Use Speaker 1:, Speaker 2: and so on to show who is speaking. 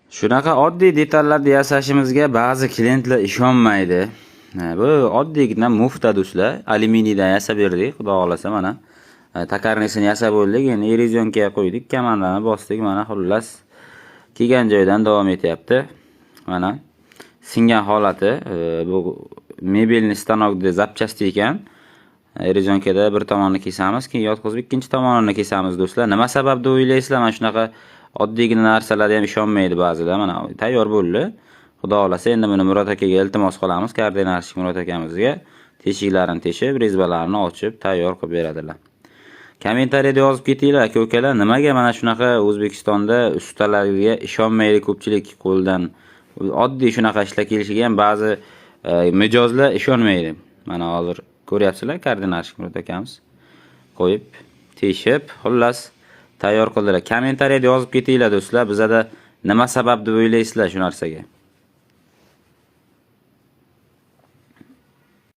Speaker 1: Shunaqa oddiy detallarni yasashimizga ba'zi klientlar ishonmaydi. Ha, bu oddiygina mufta, do'stlar, alyuminiydan yasab berdik, xudo xohlasa mana. Токарный sini yasab bo'ldik, endi эрезионка ga qo'ydik, komandani bosdik, mana xullas kelgan joydan davom etyapti. Mana singan holati, bu мебельный stanokda запчасти ekan. Эрезионка da bir tomonini kesamiz, keyin yotqizib ikkinchi tomonini kesamiz, do'stlar. Nima sabab deb o'ylaysizlar? Mana shunaqa oddiygina narsalarga ham ishonmaydi ba'zilar. Mana tayyor bo'ldi. Xudo xohlasa endi buni Murod akaga iltimos qilamiz, координатчик Murod akamizga teshiklarini teshib, резьба larini ochib, tayyor qilib beradilar. Kommentariyada yozib ketinglar, aka ukalar, nimaga mana shunaqa O'zbekistonda ustalarga ishonmaydi ko'pchilik qo'ldan. Oddiy shunaqa ishlar kelishiga ham ba'zi mijozlar ishonmaydi. Mana hozir ko'ryapsizlar, координатчик Murod akamiz qo'yib, teshib, xullas tayyor qildilar. Kommentariyada yozib ketinglar, do'stlar, bizada nima sabab deb o'ylaysizlar shu narsaga?